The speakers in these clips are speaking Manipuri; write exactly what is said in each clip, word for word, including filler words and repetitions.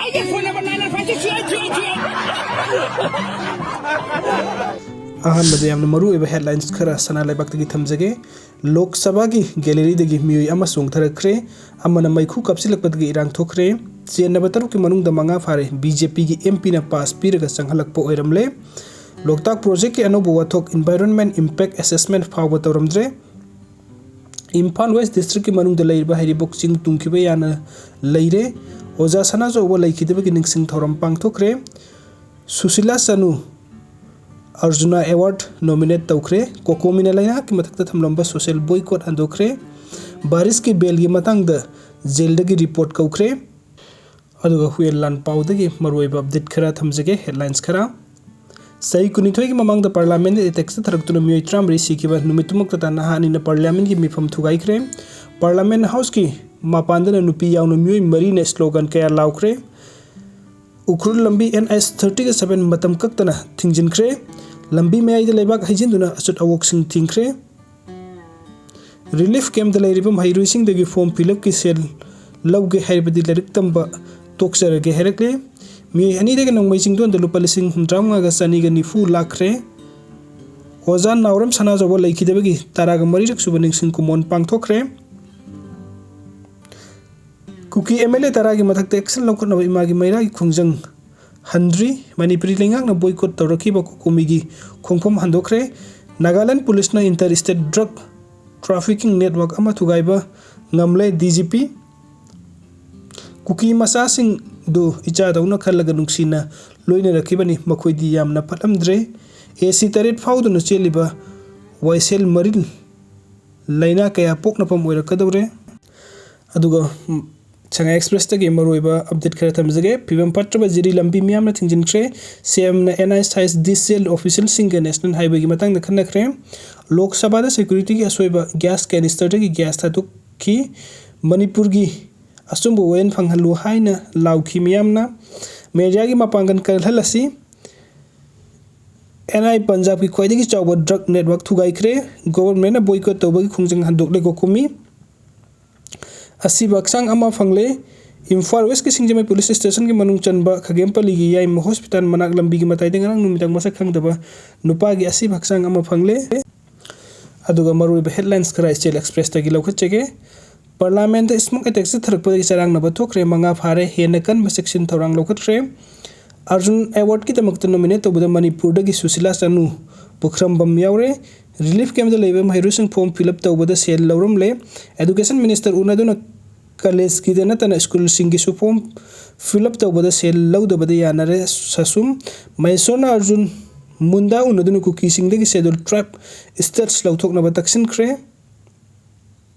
ꯑꯩꯒꯤ phone number nine nine five six three eight three eight three eight. ꯑꯍꯥꯟꯕꯗ ꯌꯥꯝꯅ ꯃꯔꯨ ꯑꯣꯏꯕ ꯍꯦꯗꯂꯥꯏꯟꯁ ꯈꯔ ꯁꯅꯥ ꯂꯩꯕꯥꯛꯇꯒꯤ ꯊꯝꯖꯒꯦ꯫ ꯂꯣꯛ ꯁꯚꯥꯒꯤ ꯒꯦꯂꯔꯤꯗꯒꯤ ꯃꯤꯑꯣꯏ ꯑꯃ ꯆꯣꯡꯊꯔꯛꯈ꯭ꯔꯦ꯫ ꯑꯃꯅ ꯃꯩꯈꯨ ꯀꯥꯞꯁꯤꯜꯂꯛꯄꯗꯒꯤ ꯏꯔꯥꯡ ꯊꯣꯛꯈ꯭ꯔꯦ꯫ ꯆꯦꯟꯅꯕ ꯇꯔꯨꯛꯀꯤ ꯃꯅꯨꯡꯗ ꯃꯉꯥ ꯐꯥꯔꯦ꯫ ꯕꯤ ꯖꯦ ꯄꯤꯒꯤ ꯑꯦꯝ ꯄꯤꯅ ꯄꯥꯁ ꯄꯤꯔꯒ ꯆꯪꯍꯜꯂꯛꯄ ꯑꯣꯏꯔꯝꯂꯦ꯫ ꯂꯣꯛꯇꯥꯛ ꯄ꯭ꯔꯣꯖꯦꯛꯀꯤ ꯑꯅꯧꯕ ꯋꯥꯊꯣꯛ ꯏꯟꯚꯥꯏꯔꯣꯟꯃꯦꯟ ꯏꯝꯄꯦꯛ ꯑꯦꯁꯦꯁꯃꯦꯟ ꯐꯥꯎꯕ ꯇꯧꯔꯝꯗ꯭ꯔꯦ꯫ ꯏꯝꯐꯥꯜ ꯋꯦꯁ ꯗꯤꯁꯇ꯭ꯔꯤꯛꯀꯤ ꯃꯅꯨꯡꯗ ꯂꯩꯔꯤꯕ ꯍꯩꯔꯤꯕꯣꯛ ꯆꯤꯡ ꯇꯨꯝꯈꯤꯕ ꯌꯥꯅ ꯂꯩꯔꯦ꯫ ꯑꯣꯖꯥ ꯁꯅꯥꯖꯥꯎꯕ ꯂꯩꯈꯤꯗꯕꯒꯤ ꯅꯤꯡꯁꯤꯡ ꯊꯧꯔꯝ ꯄꯥꯡꯊꯣꯛꯈ꯭ꯔꯦ꯫ ꯁꯨꯁꯤꯂꯥ ꯆꯅꯨ ꯑꯔꯖꯨꯅꯥ ꯑꯦꯋꯥꯔꯗ ꯅꯣꯃꯤꯅꯦꯠ ꯇꯧꯈ꯭ꯔꯦ꯫ ꯀꯣꯀꯣꯃꯤꯅ ꯂꯩꯉꯥꯛꯀꯤ ꯃꯊꯛꯇ ꯊꯝꯂꯝꯕ ꯁꯣꯁꯤꯌꯦꯜ ꯕꯣꯏꯀꯣꯠ ꯍꯟꯗꯣꯛꯈ꯭ꯔꯦ꯫ ꯕꯥꯔꯤꯁꯀꯤ ꯕꯦꯜꯒꯤ ꯃꯇꯥꯡꯗ ꯖꯦꯜꯗꯒꯤ ꯔꯤꯄꯣꯔꯠ ꯀꯧꯈ꯭ꯔꯦ꯫ ꯑꯗꯨꯒ ꯍꯨꯏꯌꯦꯟ ꯂꯥꯟ ꯄꯥꯎꯗꯒꯤ ꯃꯔꯨꯑꯣꯏꯕ ꯑꯞꯗꯦꯠ ꯈꯔ ꯊꯝꯖꯒꯦ, ꯍꯦꯗꯂꯥꯏꯟꯁ ꯈꯔ꯫ ꯆꯍꯤ ꯀꯨꯟꯅꯤꯊꯣꯏꯒꯤ ꯃꯃꯥꯡꯗ ꯄꯥꯔꯂꯤꯌꯥꯃꯦꯟꯗ ꯑꯦꯇꯦꯛꯁꯇ ꯊꯔꯛꯇꯨꯅ ꯃꯤꯑꯣꯏ ꯇꯔꯥꯃꯔꯤ ꯁꯤꯈꯤꯕ ꯅꯨꯃꯤꯠꯇꯨꯃꯛꯇꯇ ꯅꯍꯥ ꯑꯅꯤꯅ ꯄꯥꯔꯂꯤꯌꯥꯃꯦꯟꯒꯤ ꯃꯤꯐꯝ ꯊꯨꯒꯥꯏꯈ꯭ꯔꯦ꯫ ꯄꯥꯔꯂꯤꯌꯥꯃꯦꯟ ꯍꯥꯎꯁꯀꯤ ꯃꯄꯥꯟꯗꯅ ꯅꯨꯄꯤ ꯌꯥꯎꯅ ꯃꯤꯑꯣꯏ ꯃꯔꯤꯅ ꯁ꯭ꯂꯣꯒꯥꯟ ꯀꯌꯥ ꯂꯥꯎꯈ꯭ꯔꯦ꯫ ꯎꯈ꯭ꯔꯨꯜ ꯂꯝꯕꯤ ꯑꯦꯟ ꯑꯩꯆ ꯊꯥꯔꯇꯤꯒ ꯁꯚꯦꯟ ꯃꯇꯝ ꯀꯛꯇꯅ ꯊꯤꯡꯖꯤꯟꯈ꯭ꯔꯦ꯫ ꯂꯝꯕꯤ ꯃꯌꯥꯏꯗ ꯂꯩꯕꯥꯛ ꯍꯩꯖꯤꯟꯗꯨꯅ ꯑꯆꯠ ꯑꯋꯣꯛꯁꯤꯡ ꯊꯤꯡꯈ꯭ꯔꯦ꯫ ꯔꯤꯂꯤꯐ ꯀꯦꯝꯞꯇ ꯂꯩꯔꯤꯕ ꯃꯍꯩꯔꯣꯏꯁꯤꯡꯗꯒꯤ ꯐꯣꯔꯝ ꯐꯤꯜ ꯑꯞꯀꯤ ꯁꯦꯜ ꯂꯧꯒꯦ ꯍꯥꯏꯔꯕꯗꯤ ꯂꯥꯏꯔꯤꯛ ꯇꯝꯕ ꯇꯣꯛꯆꯔꯒꯦ ꯍꯥꯏꯔꯛꯂꯦ꯫ ꯃꯤꯑꯣꯏ ꯑꯅꯤꯗꯒꯤ ꯅꯣꯡꯃꯩ ꯆꯤꯡꯗꯣꯟꯗ ꯂꯨꯄꯥ ꯂꯤꯁꯤꯡ ꯍꯨꯝꯗ꯭ꯔꯥ ꯃꯉꯥꯒ ꯆꯅꯤꯒ ꯅꯤꯐꯨ ꯂꯥꯛꯈ꯭ꯔꯦ꯫ ꯑꯣꯖꯥ ꯅꯥꯎꯔꯦꯝ ꯁꯅꯥꯖꯥꯎꯕ ꯂꯩꯈꯤꯗꯕꯒꯤ ꯇꯔꯥꯒ ꯃꯔꯤꯔꯛ ꯁꯨꯕ ꯅꯤꯡꯁꯤꯡ ꯀꯨꯃꯣꯟ ꯄꯥꯡꯊꯣꯛꯈ꯭ꯔꯦ꯫ ꯀꯨꯀꯤ ꯑꯦꯝ ꯑꯦꯜ ꯑꯦ ꯇꯔꯥꯒꯤ ꯃꯊꯛꯇ ꯑꯦꯛꯁꯟ ꯂꯧꯈꯠꯅꯕ ꯏꯃꯥꯒꯤ ꯃꯩꯔꯥꯒꯤ ꯈꯣꯡꯖꯪ ꯍꯟꯗ꯭ꯔꯤ꯫ ꯃꯅꯤꯄꯨꯔꯤ ꯂꯩꯉꯥꯛꯅ ꯕꯣꯏꯀꯣꯠ ꯇꯧꯔꯛꯈꯤꯕ ꯀꯣꯀꯣꯃꯤꯒꯤ ꯈꯣꯡꯐꯝ ꯍꯟꯗꯣꯛꯈ꯭ꯔꯦ꯫ ꯅꯥꯒꯥꯂꯦꯟ ꯄꯨꯂꯤꯁꯅ ꯏꯟꯇꯔ ꯏꯁꯇꯦꯠ ꯗ꯭ꯔꯒ ꯇ꯭ꯔꯥꯐꯤꯀꯤꯡ ꯅꯦꯠꯋꯥꯔꯛ ꯑꯃ ꯊꯨꯒꯥꯏꯕ ꯉꯝꯂꯦ ꯗꯤ ꯖꯤ ꯄꯤ꯫ ꯀꯨꯀꯤ ꯃꯆꯥꯁꯤꯡꯗꯨ ꯏꯆꯥꯗꯧꯅ ꯈꯜꯂꯒ ꯅꯨꯡꯁꯤꯅ ꯂꯣꯏꯅꯔꯛꯈꯤꯕꯅꯤ꯫ ꯃꯈꯣꯏꯗꯤ ꯌꯥꯝꯅ ꯐꯠꯂꯝꯗ꯭ꯔꯦ꯫ ꯑꯦ ꯁꯤ ꯇꯔꯦꯠ ꯐꯥꯎꯗꯨꯅ ꯆꯦꯜꯂꯤꯕ ꯋꯥꯏꯁꯦꯜ ꯃꯔꯤꯜ ꯂꯥꯏꯅꯥ ꯀꯌꯥ ꯄꯣꯛꯅꯐꯝ ꯑꯣꯏꯔꯛꯀꯗꯧꯔꯦ꯫ ꯑꯗꯨꯒ, ꯎꯝ, ꯁꯉꯥꯏ ꯑꯦꯛꯁꯄ꯭ꯔꯦꯁꯇꯒꯤ ꯃꯔꯨꯑꯣꯏꯕ ꯑꯞꯗꯦꯠ ꯈꯔ ꯊꯝꯖꯒꯦ꯫ ꯐꯤꯕꯝ ꯐꯠꯇ꯭ꯔꯕ ꯖꯤꯔꯤ ꯂꯝꯕꯤ ꯃꯤꯌꯥꯝꯅ ꯊꯤꯡꯖꯤꯟꯈ꯭ꯔꯦ꯫ ꯁꯤ ꯑꯦꯝꯅ ꯑꯦꯟ ꯑꯥꯏ ꯁꯥꯏꯖ ꯗꯤꯁꯦꯜ ꯑꯣꯐꯤꯁꯦꯜꯁꯤꯡꯒ ꯅꯦꯁꯅꯦꯜ ꯍꯥꯏꯋꯦꯒꯤ ꯃꯇꯥꯡꯗ ꯈꯟꯅꯈ꯭ꯔꯦ꯫ ꯂꯣꯛ ꯁꯚꯥꯗ ꯁꯦꯀ꯭ꯌꯨꯔꯤꯇꯤꯒꯤ ꯑꯁꯣꯏꯕ, ꯒ꯭ꯌꯥꯁ ꯀꯦꯅꯤꯁꯇꯔꯗꯒꯤ ꯒ꯭ꯌꯥꯁ ꯊꯥꯗꯣꯛꯈꯤ꯫ ꯃꯅꯤꯄꯨꯔꯒꯤ ꯑꯆꯨꯝꯕ ꯋꯥꯌꯦꯜ ꯐꯪꯍꯜꯂꯨ ꯍꯥꯏꯅ ꯂꯥꯎꯈꯤ ꯃꯤꯌꯥꯝꯅ꯫ ꯃꯦꯗꯤꯌꯥꯒꯤ ꯃꯄꯥꯡꯒꯜ ꯀꯜꯍꯜꯂꯁꯤ꯫ ꯑꯦꯟ ꯑꯥꯏ ꯄꯟꯖꯥꯕꯀꯤ ꯈ꯭ꯋꯥꯏꯗꯒꯤ ꯆꯥꯎꯕ ꯗ꯭ꯔꯒ ꯅꯦꯠꯋꯥꯔꯛ ꯊꯨꯒꯥꯏꯈ꯭ꯔꯦ꯫ ꯒꯣꯚꯔꯟꯃꯦꯟꯠꯅ ꯕꯣꯏꯀꯣꯠ ꯇꯧꯕꯒꯤ ꯈꯣꯡꯖꯪ ꯍꯟꯗꯣꯛꯂꯦ ꯀꯣꯀꯣꯃꯤ꯫ ꯑꯁꯤꯕ ꯍꯛꯆꯥꯡ ꯑꯃ ꯐꯪꯂꯦ꯫ ꯏꯝꯐꯥꯜ ꯋꯦꯁꯀꯤ ꯁꯤꯡꯖꯃꯩ ꯄꯨꯂꯤꯁ ꯁ꯭ꯇꯦꯁꯟꯒꯤ ꯃꯅꯨꯡ ꯆꯟꯕ ꯈꯥꯒꯦꯝꯄꯜꯂꯤꯒꯤ ꯌꯥꯏꯃ ꯍꯣꯁꯄꯤꯇꯥꯜ ꯃꯅꯥꯛ ꯂꯝꯕꯤꯒꯤ ꯃꯇꯥꯏꯗ ꯉꯔꯥꯡ ꯅꯨꯃꯤꯗꯥꯡ ꯃꯁꯛ ꯈꯪꯗꯕ ꯅꯨꯄꯥꯒꯤ ꯑꯁꯤꯕ ꯍꯛꯆꯥꯡ ꯑꯃ ꯐꯪꯂꯦ꯫ ꯑꯗꯨꯒ ꯃꯔꯨꯑꯣꯏꯕ headlines ꯈꯔ ꯏꯆꯦꯜ ꯑꯦꯛꯁꯄ꯭ꯔꯦꯁꯇꯒꯤ ꯂꯧꯈꯠꯆꯒꯦ꯫ ꯄꯥꯔꯂꯥꯃꯦꯟꯗ smoke attack ꯆꯠꯊꯔꯛꯄꯗꯒꯤ ꯆꯔꯥꯡꯅꯕ ꯊꯣꯛꯈ꯭ꯔꯦ, ꯃꯉꯥ ꯐꯥꯔꯦ, ꯍꯦꯟꯅ ꯀꯟꯕ ꯆꯦꯛꯁꯤꯟ ꯊꯧꯔꯥꯡ ꯂꯧꯈꯠꯈ꯭ꯔꯦ꯫ ꯑꯔꯖꯨꯟ ꯑꯦꯋꯥꯔꯗꯀꯤꯗꯃꯛꯇ ꯅꯣꯃꯤꯅꯦꯠ ꯇꯧꯕꯗ ꯃꯅꯤꯄꯨꯔꯗꯒꯤ ꯁꯨꯁꯤꯂꯥ ꯆꯅꯨ ꯄꯨꯈ꯭ꯔꯝꯕꯝ ꯌꯥꯎꯔꯦ꯫ ꯔꯤꯂꯤꯐ ꯀꯦꯝꯞꯇ ꯂꯩꯕ ꯃꯍꯩꯔꯣꯏꯁꯤꯡ ꯐꯣꯔꯝ ꯐꯤꯜ ꯑꯞ ꯇꯧꯕꯗ ꯁꯦꯜ ꯂꯧꯔꯝꯂꯦ꯫ ꯑꯦꯗꯨꯀꯦꯁꯟ ꯃꯤꯅꯤꯁꯇꯔ ꯎꯅꯗꯨꯅ ꯀꯂꯦꯖꯀꯤꯗ ꯅꯠꯇꯅ ꯁ꯭ꯀꯨꯜꯁꯤꯡꯒꯤꯁꯨ ꯐꯣꯔꯝ ꯐꯤꯜ ꯑꯞ ꯇꯧꯕꯗ ꯁꯦꯜ ꯂꯧꯗꯕꯗ ꯌꯥꯅꯔꯦ꯫ ꯁꯁꯨꯝ ꯃꯍꯦꯁꯣꯔꯅ ꯑꯔꯖꯨꯟ ꯃꯨꯟꯗꯥ ꯎꯅꯗꯨꯅ ꯀꯨꯀꯤꯁꯤꯡꯗꯒꯤ ꯁꯦꯗꯨꯜ ꯇ꯭ꯔꯥꯏꯕ ꯁ꯭ꯇꯦꯇꯁ ꯂꯧꯊꯣꯛꯅꯕ ꯇꯛꯁꯤꯟꯈ꯭ꯔꯦ꯫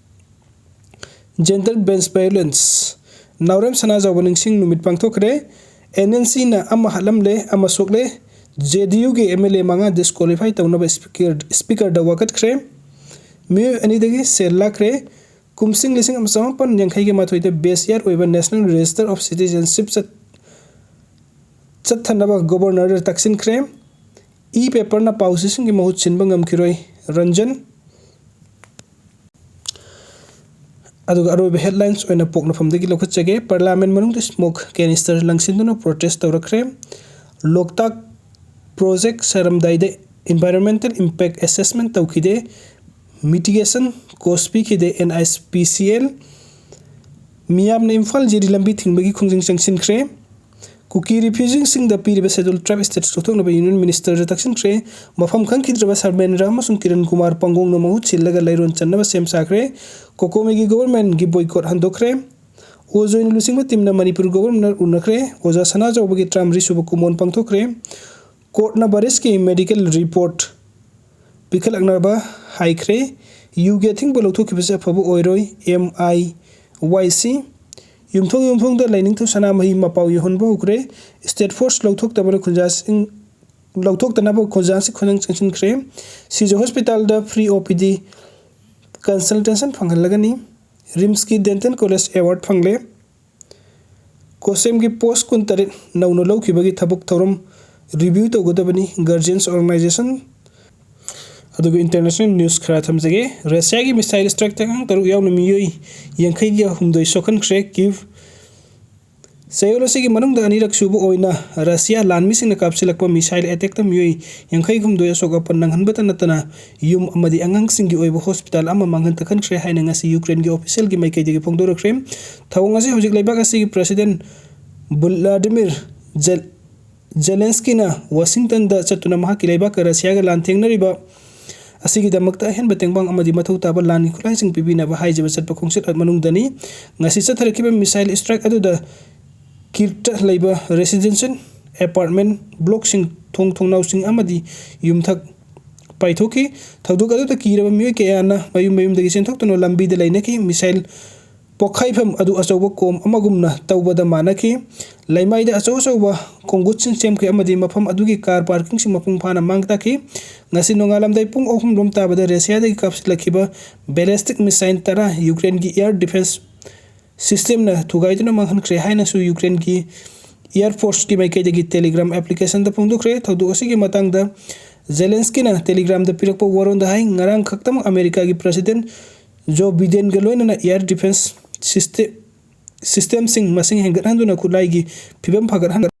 Gender based violence, ꯅꯥꯎꯔꯦꯝ ꯁꯅꯥꯖꯥꯎꯕ ꯅꯤꯡꯁꯤꯡ ꯅꯨꯃꯤꯠ ꯄꯥꯡꯊꯣꯛꯈ꯭ꯔꯦ꯫ ꯑꯦꯟ ꯑꯦꯟ ꯁꯤꯅ ꯑꯃ ꯍꯥꯠꯂꯝꯂꯦ, ꯑꯃ ꯁꯣꯛꯂꯦ꯫ ꯖꯦ ꯗꯤ ꯌꯨꯒꯤ ꯑꯦꯝ ꯑꯦꯜ ꯑꯦ ꯃꯉꯥ ꯗꯤꯁꯀ꯭ꯋꯥꯂꯤꯐꯥꯏ ꯇꯧꯅꯕ ꯁ꯭ꯄꯤꯀꯔ, ꯁ꯭ꯄꯤꯀꯔꯗ ꯋꯥꯀꯠꯈ꯭ꯔꯦ꯫ ꯃꯤꯑꯣꯏ ꯑꯅꯤꯗꯒꯤ ꯁꯦꯜ ꯂꯥꯛꯈ꯭ꯔꯦ꯫ ꯀꯨꯝꯁꯤꯡ ꯂꯤꯁꯤꯡ ꯑꯃ ꯆꯃꯥꯄꯟ ꯌꯥꯡꯈꯩꯒ ꯃꯥꯊꯣꯏꯗ ꯕꯦꯁ ꯏꯌꯥꯔ ꯑꯣꯏꯕ National Register of Citizenship ꯆꯠ-, ꯆꯠꯊꯅꯕ ꯒꯣꯕꯔꯅꯔꯗ ꯇꯛꯁꯤꯟꯈ꯭ꯔꯦ꯫ ꯏ ꯄꯦꯄꯔꯅ ꯄꯥꯎꯆꯦꯁꯤꯡꯒꯤ ꯃꯍꯨꯠ ꯁꯤꯟꯕ ꯉꯝꯈꯤꯔꯣꯏ, ꯔꯟꯖꯟ꯫ ꯑꯗꯨꯒ ꯑꯔꯣꯏꯕ headlines ꯑꯣꯏꯅ ꯄꯣꯛꯅꯐꯝꯗꯒꯤ ꯂꯧꯈꯠꯆꯒꯦ꯫ ꯄꯥꯔꯂꯥꯃꯦꯟ ꯃꯅꯨꯡꯗ smoke canister ꯂꯪꯁꯤꯟꯗꯨꯅ protest ꯇꯧꯔꯛꯈ꯭ꯔꯦ꯫ ꯂꯣꯛꯇꯥꯛ ꯄ꯭ꯔꯣꯖꯦꯛ ꯁꯥꯔꯝꯗꯥꯏꯗ environmental impact assessment ꯇꯧꯈꯤꯗꯦ꯫ Mitigation cost ꯄꯤꯈꯤꯗꯦ N H P C L. ꯃꯤꯌꯥꯝꯅ ꯏꯝꯐꯥꯜ ꯖꯤꯔꯤ ꯂꯝꯕꯤ ꯊꯤꯡꯕꯒꯤ ꯈꯣꯡꯖꯪ ꯆꯪꯁꯤꯟꯈ꯭ꯔꯦ꯫ ꯀꯨꯀꯤ ꯔꯤꯐ꯭ꯌꯨꯖꯤꯁꯤꯡꯗ ꯄꯤꯔꯤꯕ ꯁꯦꯗꯨꯜ ꯇ꯭ꯔꯥꯏꯕ ꯁ꯭ꯇꯦꯇꯁ ꯂꯧꯊꯣꯛꯅꯕ ꯌꯨꯅꯤꯌꯟ ꯃꯤꯅꯤꯁꯇꯔꯗ ꯇꯛꯁꯤꯟꯈ꯭ꯔꯦ꯫ ꯃꯐꯝ ꯈꯪꯈꯤꯗ꯭ꯔꯕ ꯁꯔꯃꯦꯟꯗ꯭ꯔ ꯑꯃꯁꯨꯡ ꯀꯤꯔꯟ ꯀꯨꯃꯥꯔ ꯄꯥꯡꯒꯣꯡꯅ ꯃꯍꯨꯠ ꯁꯤꯜꯂꯒ ꯂꯩꯔꯣꯟ ꯆꯟꯅꯕ ꯁꯦꯝ ꯁꯥꯈ꯭ꯔꯦ꯫ ꯀꯣꯀꯣꯃꯤꯒꯤ ꯒꯣꯚꯔꯟꯃꯦꯟꯒꯤ ꯕꯣꯏꯀꯣꯠ ꯍꯟꯗꯣꯛꯈ꯭ꯔꯦ꯫ ꯑꯣꯖꯣꯏꯅ ꯂꯨꯆꯤꯡꯕ ꯇꯤꯝꯅ ꯃꯅꯤꯄꯨꯔ ꯒꯣꯚꯔꯅꯔ ꯎꯅꯈ꯭ꯔꯦ꯫ ꯑꯣꯖꯥ ꯁꯅꯥꯖꯥꯎꯕꯒꯤ ꯇꯔꯥꯃꯔꯤ ꯁꯨꯕ ꯀꯨꯃꯣꯟ ꯄꯥꯡꯊꯣꯛꯈ꯭ꯔꯦ꯫ ꯀꯣꯔꯠꯅ ꯕꯔꯤꯁꯀꯤ ꯃꯦꯗꯤꯀꯦꯜ ꯔꯤꯄꯣꯔꯠ ꯄꯤꯈꯠꯂꯛꯅꯕ ꯍꯥꯏꯈ꯭ꯔꯦ꯫ ꯌꯨꯒꯤ ꯑꯊꯤꯡꯕ ꯂꯧꯊꯣꯛꯈꯤꯕꯁꯤ ꯑꯐꯕ ꯑꯣꯏꯔꯣꯏ, ꯑꯦꯝ ꯑꯥꯏ ꯋꯥꯏ ꯁꯤ꯫ ꯌꯨꯝꯊꯣꯡ ꯌꯨꯝꯊꯣꯡꯗ ꯂꯥꯏꯅꯤꯡꯊꯧ ꯁꯅꯥꯃꯍꯤ ꯃꯄꯥꯎ ꯌꯧꯍꯟꯕ ꯍꯧꯈ꯭ꯔꯦ꯫ State force ꯂꯧꯊꯣꯛꯇꯕꯅ ꯈꯨꯟꯖꯥꯁꯤꯡ, ꯂꯧꯊꯣꯛꯇꯅꯕ ꯈꯨꯟꯖꯥꯁꯤꯡ ꯈꯨꯅꯪ ꯆꯪꯁꯤꯟꯈ꯭ꯔꯦ꯫ ꯁꯤꯖ ꯍꯣꯁꯄꯤꯇꯥꯜꯗ ꯐ꯭ꯔꯤ ꯑꯣ ꯄꯤ ꯗꯤ ꯀꯟꯁꯜꯇꯦꯁꯟ ꯐꯪꯍꯜꯂꯒꯅꯤ꯫ ꯔꯤꯝꯁꯀꯤ ꯗꯦꯟꯇꯦꯜ ꯀꯣꯂꯦꯖ ꯑꯦꯋꯥꯔꯗ ꯐꯪꯂꯦ꯫ ꯀꯣꯁꯦꯝꯒꯤ ꯄꯣꯁ ꯀꯨꯟꯇꯔꯦꯠ ꯅꯧꯅ ꯂꯧꯈꯤꯕꯒꯤ ꯊꯕꯛ ꯊꯧꯔꯝ ꯔꯤꯚ꯭ꯌꯨ ꯇꯧꯒꯗꯕꯅꯤ꯫ ꯒꯥꯔꯖꯤꯌꯟꯁ ꯑꯣꯔꯒꯅꯥꯏꯖꯦꯁꯟ꯫ ꯑꯗꯨꯒ ꯏꯟꯇꯔꯅꯦꯁꯅꯦꯜ ꯅ꯭ꯌꯨꯁ ꯈꯔ ꯊꯝꯖꯒꯦ꯫ ꯔꯁꯤꯌꯥꯒꯤ ꯃꯤꯁꯥꯏꯜ ꯁ꯭ꯇ꯭ꯔꯥꯏꯛꯇ ꯑꯉꯥꯡ ꯇꯔꯨꯛ ꯌꯥꯎꯅ ꯃꯤꯑꯣꯏ ꯌꯥꯡꯈꯩꯒ ꯍꯨꯝꯗꯣꯏ ꯁꯣꯛꯍꯟꯈ꯭ꯔꯦ꯫ ꯀꯤꯚ ꯆꯌꯣꯜ ꯑꯁꯤꯒꯤ ꯃꯅꯨꯡꯗ ꯑꯅꯤꯔꯛ ꯁꯨꯕ ꯑꯣꯏꯅ ꯔꯁꯤꯌꯥ ꯂꯥꯟꯃꯤꯁꯤꯡꯅ ꯀꯥꯞꯁꯤꯜꯂꯛꯄ ꯃꯤꯁꯥꯏꯜ ꯑꯦꯇꯦꯛꯇ ꯃꯤꯑꯣꯏ ꯌꯥꯡꯈꯩ ꯍꯨꯝꯗꯣꯏ ꯑꯁꯣꯛ ꯑꯄꯟ ꯅꯪꯍꯟꯕꯇ ꯅꯠꯇꯅ ꯌꯨꯝ ꯑꯃꯗꯤ ꯑꯉꯥꯡꯁꯤꯡꯒꯤ ꯑꯣꯏꯕ ꯍꯣꯁꯄꯤꯇꯥꯜ ꯑꯃ ꯃꯥꯡꯍꯟ ꯇꯥꯛꯍꯟꯈ꯭ꯔꯦ ꯍꯥꯏꯅ ꯉꯁꯤ ꯌꯨꯀ꯭ꯔꯦꯟꯒꯤ ꯑꯣꯐꯤꯁꯤꯌꯦꯜꯒꯤ ꯃꯥꯏꯀꯩꯗꯒꯤ ꯐꯣꯡꯗꯣꯔꯛꯈ꯭ꯔꯦ꯫ ꯊꯧꯑꯣꯡ ꯑꯁꯤ ꯍꯧꯖꯤꯛ ꯂꯩꯕꯥꯛ ꯑꯁꯤꯒꯤ ꯄ꯭ꯔꯦꯁꯤꯗꯦꯟ ꯕꯨꯂꯥꯗꯤꯃꯤꯔ ꯖꯦꯜ-, ꯖꯦꯂꯦꯟꯁꯀꯤꯅ ꯋꯥꯁꯤꯡꯇꯟꯗ ꯆꯠꯇꯨꯅ ꯃꯍꯥꯛꯀꯤ ꯂꯩꯕꯥꯛꯀ ꯔꯁꯤꯌꯥꯒ ꯂꯥꯟꯊꯦꯡꯅꯔꯤꯕ ꯑꯁꯤꯒꯤꯗꯃꯛꯇ ꯑꯍꯦꯟꯕ ꯇꯦꯡꯕꯥꯡ ꯑꯃꯗꯤ ꯃꯊꯧ ꯇꯥꯕ ꯂꯥꯟꯒꯤ ꯈꯨꯠꯂꯥꯏꯁꯤꯡ ꯄꯤꯕꯤꯅꯕ ꯍꯥꯏꯖꯕ ꯆꯠꯄ ꯈꯣꯡꯆꯠ ꯃꯅꯨꯡꯗꯅꯤ꯫ ꯉꯁꯤ ꯆꯠꯊꯔꯛꯈꯤꯕ ꯃꯤꯁꯥꯏꯜ ꯁ꯭ꯇ꯭ꯔꯥꯏꯛ ꯑꯗꯨꯗ ꯀꯤꯔꯠꯇ ꯂꯩꯕ ꯔꯦꯁꯤꯗꯦꯟꯁꯤꯌꯦꯜ ꯑꯦꯄꯥꯔꯠꯃꯦꯟ ꯕ꯭ꯂꯣꯛꯁꯤꯡ, ꯊꯣꯡ ꯊꯣꯡꯅꯥꯎꯁꯤꯡ ꯑꯃꯗꯤ ꯌꯨꯝꯊꯛ ꯄꯥꯏꯊꯣꯛꯈꯤ꯫ ꯊꯧꯗꯣꯛ ꯑꯗꯨꯗ ꯀꯤꯔꯕ ꯃꯤꯑꯣꯏ ꯀꯌꯥꯅ ꯃꯌꯨꯝ ꯃꯌꯨꯝꯗꯒꯤ ꯆꯦꯟꯊꯣꯛꯇꯨꯅ ꯂꯝꯕꯤꯗ ꯂꯩꯅꯈꯤ꯫ ꯃꯤꯁꯥꯏꯜ ꯄꯣꯈꯥꯏꯐꯝ ꯑꯗꯨ ꯑꯆꯧꯕ ꯀꯣꯝ ꯑꯃꯒꯨꯝꯅ ꯇꯧꯕꯗ ꯃꯥꯟꯅꯈꯤ꯫ ꯂꯩꯃꯥꯏꯗ ꯑꯆꯧ ꯑꯆꯧꯕ ꯈꯣꯡꯒꯨꯠꯁꯤꯡ ꯁꯦꯝꯈꯤ ꯑꯃꯗꯤ ꯃꯐꯝ ꯑꯗꯨꯒꯤ ꯀꯥꯔ ꯄꯥꯔꯀꯤꯡꯁꯤꯡ ꯃꯄꯨꯡ ꯐꯥꯅ ꯃꯥꯡ ꯇꯥꯛꯈꯤ꯫ ꯉꯁꯤ ꯅꯣꯡꯉꯥꯜꯂꯝꯗꯥꯏ ꯄꯨꯡ ꯑꯍꯨꯝ ꯂꯣꯝ ꯇꯥꯕꯗ ꯔꯁꯤꯌꯥꯗꯒꯤ ꯀꯥꯞꯁꯤꯜꯂꯛꯈꯤꯕ ꯕꯦꯂꯦꯁꯇꯤꯛ ꯃꯤꯁꯥꯏꯜ ꯇꯔꯥ ꯌꯨꯀ꯭ꯔꯦꯟꯒꯤ ꯑꯦꯌꯔ ꯗꯤꯐꯦꯟꯁ ꯁꯤꯁꯇꯦꯝꯅ ꯊꯨꯒꯥꯏꯗꯨꯅ ꯃꯥꯡꯍꯟꯈ꯭ꯔꯦ ꯍꯥꯏꯅꯁꯨ ꯌꯨꯀ꯭ꯔꯦꯟꯒꯤ ꯑꯦꯌꯔ ꯐꯣꯔꯁꯀꯤ ꯃꯥꯏꯀꯩꯗꯒꯤ ꯇꯦꯂꯤꯒ꯭ꯔꯥꯝ ꯑꯦꯄ꯭ꯂꯤꯀꯦꯁꯟꯗ ꯐꯣꯡꯗꯣꯛꯈ꯭ꯔꯦ꯫ ꯊꯧꯗꯣꯛ ꯑꯁꯤꯒꯤ ꯃꯇꯥꯡꯗ ꯖꯦꯂꯦꯟꯁꯀꯤꯅ ꯇꯦꯂꯤꯒ꯭ꯔꯥꯝꯗ ꯄꯤꯔꯛꯄ ꯋꯥꯔꯣꯜꯗ ꯍꯥꯏ, ꯉꯔꯥꯡ ꯈꯛꯇꯃꯛ ꯑꯃꯦꯔꯤꯀꯥꯒꯤ ꯄ꯭ꯔꯦꯁꯤꯗꯦꯟ ꯖꯣ ꯕꯤꯗꯦꯟꯒ ꯂꯣꯏꯅꯅ ꯑꯦꯌꯔ ꯗꯤꯐꯦꯟꯁ ꯁꯤꯁꯇꯦ-, ꯁꯤꯁꯇꯦꯝꯁꯤꯡ ꯃꯁꯤꯡ ꯍꯦꯟꯒꯠꯍꯟꯗꯨꯅ ꯈꯨꯠꯂꯥꯏꯒꯤ ꯐꯤꯕꯝ ꯐꯒꯠꯍꯟ-